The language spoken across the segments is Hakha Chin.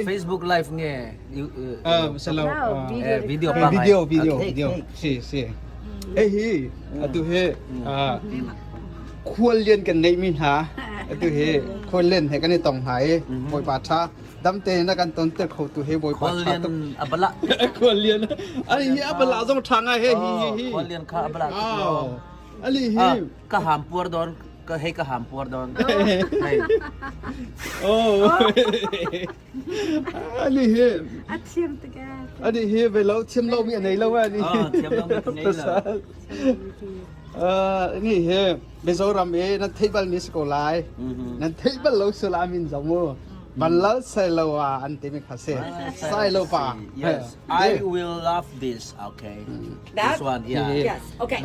Facebook live nge selo video video video video si si hei hi atu hi khual lian kan neih mi hna atu hi khual lian he kan i tong hna i bawipa tha dam te na kan ton ter kho tu he bawipa tha tuk abala khual lian ani hi abala zong tha ngai he hi hi hi khual lian kha abala ali hi ka ham puar don ka hei ka ham puar don hei oh ani hi a thiam tuk ani hi ve lo thiam lo mi anei lo ani thiam lo mi nei lo ni hi Mizoram i nan theih bal mi si ko lai nan theih bal lo sula min zong mu Banlal Sailoa an timi kha si Sailopa Yes, I will love this. Okay. That? This one, yeah. Yes. Okay.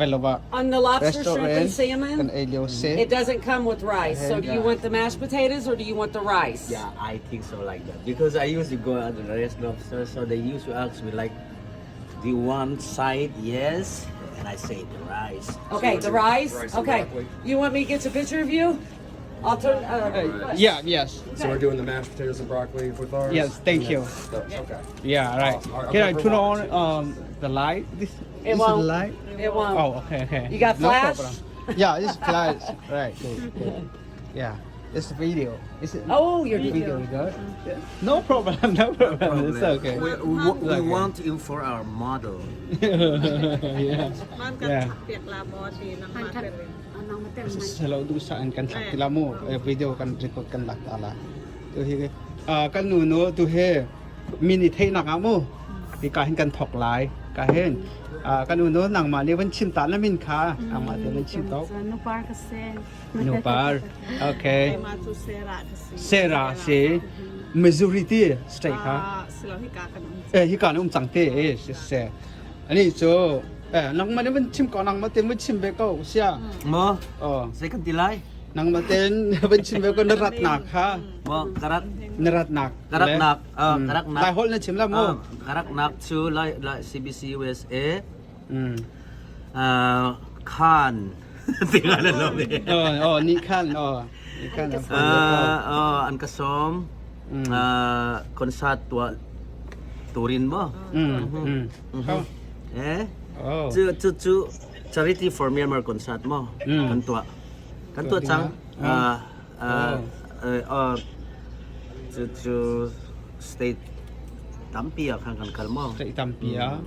On the lobster, shrimp, and salmon, it doesn't come with rice. So do you want the mashed potatoes or do you want the rice? Yeah, I think so like that. Because I used to go at the restaurant, so they used to ask me like, do you want side? Yes. And I say the rice. Okay, the rice. Rice and Okay. broccoli. You want me to get a picture of you? I'll turn. Yeah, yes. So we're doing the mashed potatoes and broccoli with ours? Yes, thank you. Those, okay. Yeah, right. Awesome. All right, Can I I'll turn put on the light? This It this is won't. the light? It won't. Oh, okay, okay. You got No flash? problem. Yeah, it's flash. Right. Good, good. Yeah, it's video. Is it Oh, you're video good? Yeah. No problem. No problem. It's okay. We Okay. want you for our model. yeah. Yeah. Selo du sa an kan thak tila mu video kan record kan lak ta la tu hi kan nu no tu he mini thei nak mu ti ka hin kan thok lai ka hen kan nu no nang ma ne van chim ta na min kha ama te le chim to Nu par ka se. Nu par okay Ma cu Sarah ka si. Sarah si Missouri ti state kha Silo hika kan um. Eh hi kan um cang te eh si se ani cu eh nang ma ne van chim ko nang ma te van chim ve ko sia Mo, oh zei kan ti lai? Nang ma ten van chim ve ko na rat nak kha Mo, karak na rat nak karak nak karak nak Lai holh na chim la mu karak nak cu lai lai CBC USA mm Khan ti nga na lo ve. Oh oh ni khan oh ni khan An ka sawm concert tuah turin mo. Eh? Oh. Cu cu cu charity for Myanmar concert mo kan tuah. Kan tuah cang. Cu cu state tampi ah khan kan kal mo. State tampi ah.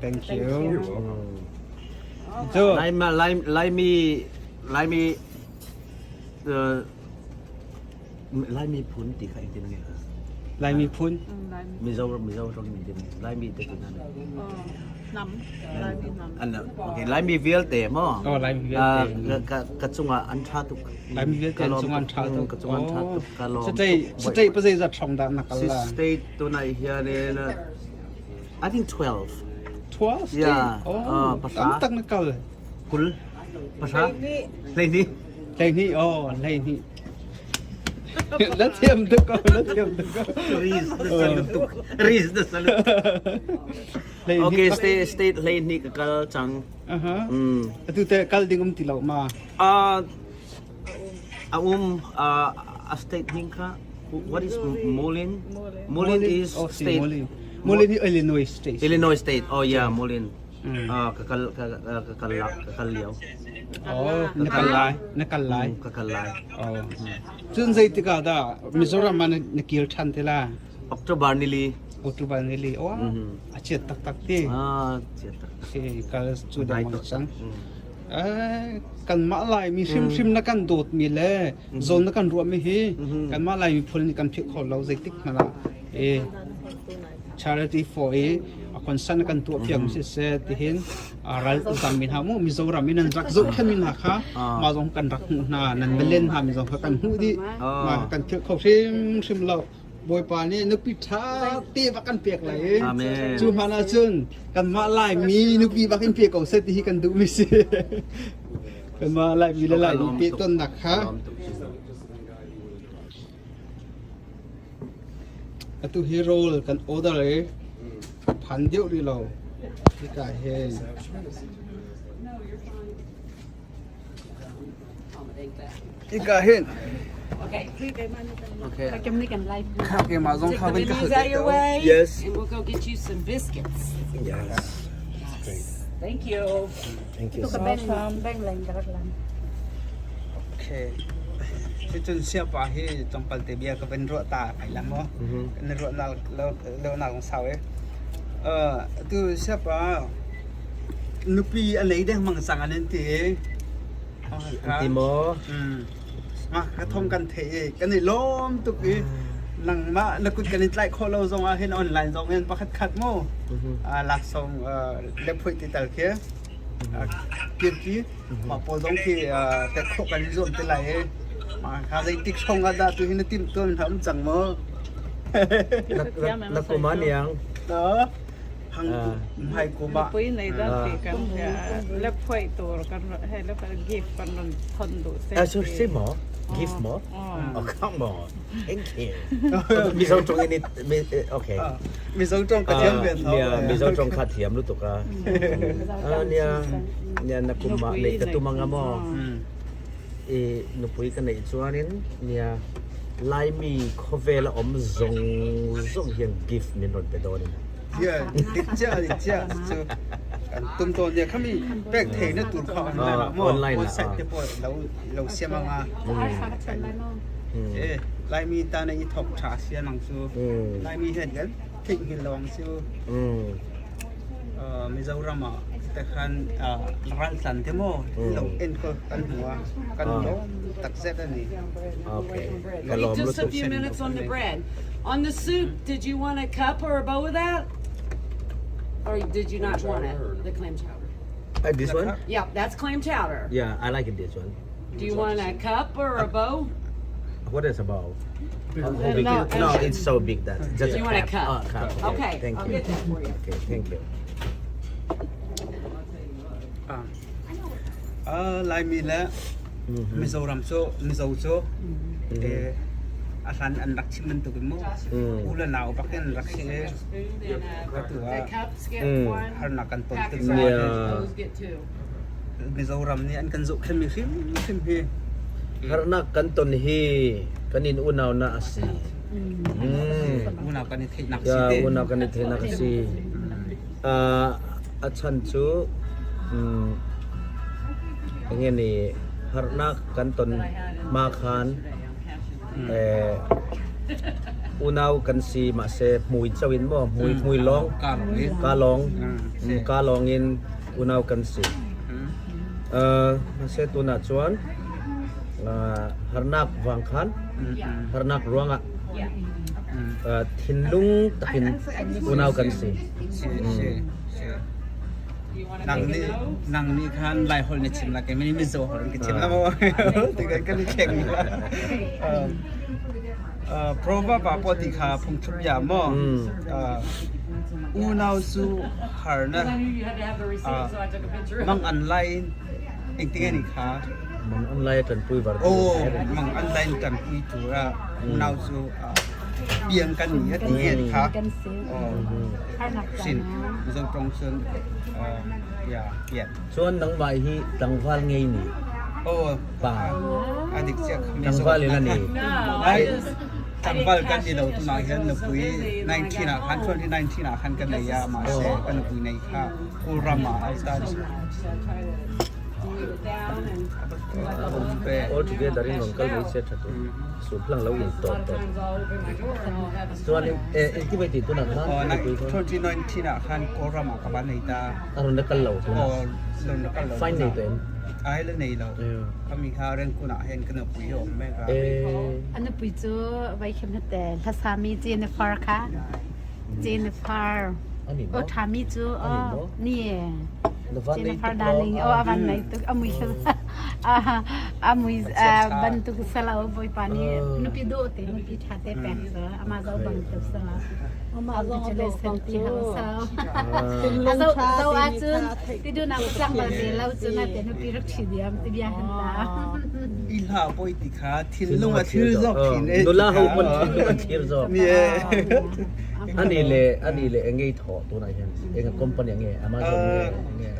Thank you. You're welcome. Cu Laimi Laimi Laimi Laimi phun ti kha engtin nge? Laimi phun. Mizo Mizo ram in Laimi te tu nan. Nam. Laimi nam. An okay Laimi vialte mo. Oh Laimi vialte. Ka ka cungah an tha tuk. Laimi vialte an cungah an tha tuk. Ka cungah an tha tuk. Ka lawm. State state pa zeizat hrawng dah na kal la? State tunai hian in I think 12. 12 state? Yeah. Oh, tam tak na kal. Kul. Pasha. Leini. Leini oh, leini. Na thiam tuk ko, na thiam tuk ko. Riz na salut tuk. Riz na salut. Okay, state state leini ka kal cang. Aha. Atu te kal ding um ti lo ma. A um a state ning kha what is Moline? Moline is oh, si state. Moline. Moline hi Illinois state. Illinois state. Oh yeah, Moline. Ka kal ka ka kal ka kal lio. Oh, na kal lai, na kal lai. Ka kal lai. Oh. Cun zeitik ah dah Mizoram ah na kir ṭhan te la? October nili. October nili. Oh, a chiat taktak ti. Ah, chiat tak. Si kal cu dengmang cang. Kanmah Laimi hrimhrim na kan dawtmi le zawn na kan ruahmi hi kanmah Laimi phun nih kan philh kho lo zeitik hmanh ah charity for i a concern kan tuah piak siseh tihin ral zam mi hna mu Mizoram in an rak zohkhen mi hna kha mah zong kan rak hmuh hna nan melen hna mi zong kha kan hmuh dih mah kan philh kho hrimhrim lo Bawipa nih nupi ṭha te bak kan pek lai i Amen. cu hmanh ahcun kanmah Laimi nupi bak in pe ko seh ti hi kan duhmi si. Kanmah Laimi le Laimi pehtonnak kha atu hi rawl kan order i. Phan deuh rih lo. Hika hin. Hika hin. Okay. Okay. Kha keimah zong Take kha the van ka menus hal out your way. Yes. And we'll go get you some biscuits. Yes. Thank you. Thank you. Okay. Cucun siapa hi tlawmpal te bia ka van ruah ta kai la maw? Na ruah nak lo lo nak sau e. Tu siapa nupi a nei deng mang sang an ti. An ti maw? Ma ka thong kan thei i kan i lawm tuk i nangmah na kut kan i tlaih khawh lo zong ah hin online zong in pakhat khat mu laksawng le phoih ti tal khi kirki mah pawl zong khi pek khawh kan i zuam te lai i mah kha zeitik hrawng ah dah tu hi na timh tuan hna um cang maw? Na kum ah niang. Hang hmai kum ah. Nupui nei dah ti kan le phoi tur kan hei le gift kan ron thon duh se. Ah, so si maw? Gift maw? Oh, come on. Thank you. Mizo tong in okay. Mizo tong ka thiam ve tho. Nia Mizo tong kha thiam lutuk a. Ah nia nia na kum ma nei ka tumanga mo. I nupui ka neih chuanin nia Laimi khawvel a awm zawng zawng hian gift min rawn pe dawn in. Yeah, dik chiah dik chiah cu kan tum tawn nia khami pek thei na tur kha online ah maw Online ah. website te pawh lo lo siam anga. Eh Laimi ta na i thok tha sia nang cu. Laimi hian kan theih hngil lawng cu. Mizoram ah te khan raltlan te maw lo enkawl kan hmu a kan lawm takzet a ni. Okay. Ka lawm Just a few minutes on the bread. On the soup, did you want a cup or a bowl of that? Or did you not want it? The clam chowder. This one? Yeah, that's clam chowder. Yeah, I like it this one. Do you want a cup or a bowl? What is about? How big is- No, it's so big that just You a want a cup. cup? Ah, cup. Okay, Thank I'll you. get that for you. Okay, thank you. Ah, Laimi le Mizoram cu Mizo cu a hlan an rak chim bantuk in mu u le nau bak in rak si i atu The ah cups get one, harnak kan ton pack tik of ah Yeah. Those get two. Mizoram nih an kan zohkhenhmi hrimhrim hi Harnak kan ton hi kan in unau na a si. Mm. Unau kan i theihnak si Ya, te. unau kan i theihnak a si. A chan cu enge ni harnak kan ton ma khan unau kan si mahse hmui cho in maw hmui hmui lawng ka lawng ka lawng in unau kan si. Mahse tunah chuan harnak vang khan harnak ruangah thinlung takin unau kan si. Nang nih nang nih khan Lai holh na chim la keimah nih Mizo holh ka chim la maw ti kan kan i thleng la. Proverb ah pawh ti kha phungthluk bia maw unau cu har na mang an lai in engtinge ni kha Mang an lai tan pui var. Oh mang an lai in tan pui tu a unau cu piang kan ni a ti nge ni kha. Sin Mizo tong cun ya pian. Chuan nangmah hi tlangval ngei ni. Oh pa. A dik chiah Tlangval in ani. Ai tlangval kan ni lo tunah hian nupui 19 ah khan 2019 ah khan kan nei a mahse ka nupui nei kha Kawlram ah ai ta. All together in kal mai se tha tu. Su plang lo in top top. Chuan in ti vai ti tunah khan. Oh 2019 ah khan Kawlram ah ka ba nei ta. Aron na kal lo tu. Oh lon na kal lo. Fine nei to em. Ai la nei lo. Kami kha rengkun ah hen kan pui om me ka. An pui chu vai khem na te hlasami Jennifer kha. Jennifer. O thami chu o ni Jennifer darling o avan nei tuk amui amui bantuk sala o boipa nih nupi dawh te nupi ṭha te pek cu amah zoh bantuk sala Amah zong a dawh ko ti hau sau a zoh zoh ahcun ti dunak cang bal te lo cu na te nupi rak ṭhi diam ti bia han ta I hla poi ti kha thinlung a thil zawk thin e Nula ho pon thinlung a thil zawk ni e Ani le ani le engei tho tunah hian eng company nge Amazon nge nge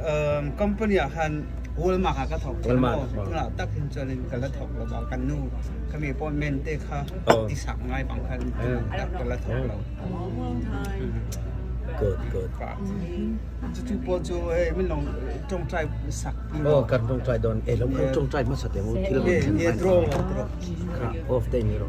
Company ah khan Walmart ah ka thawk. Walmart. Tunah tak hin chuan in ka la thawk lo ba kan nu khami appointment te kha ti sak ngai bang khan tak ka la thawk lo. Good, good. Cucu pawl cu hei min long tongtrai sak ti. Oh, kan tongtrai don. Eh, lo kan tongtrai hmasa te mu thil. Yeah, draw, draw. Kha off day ni ro.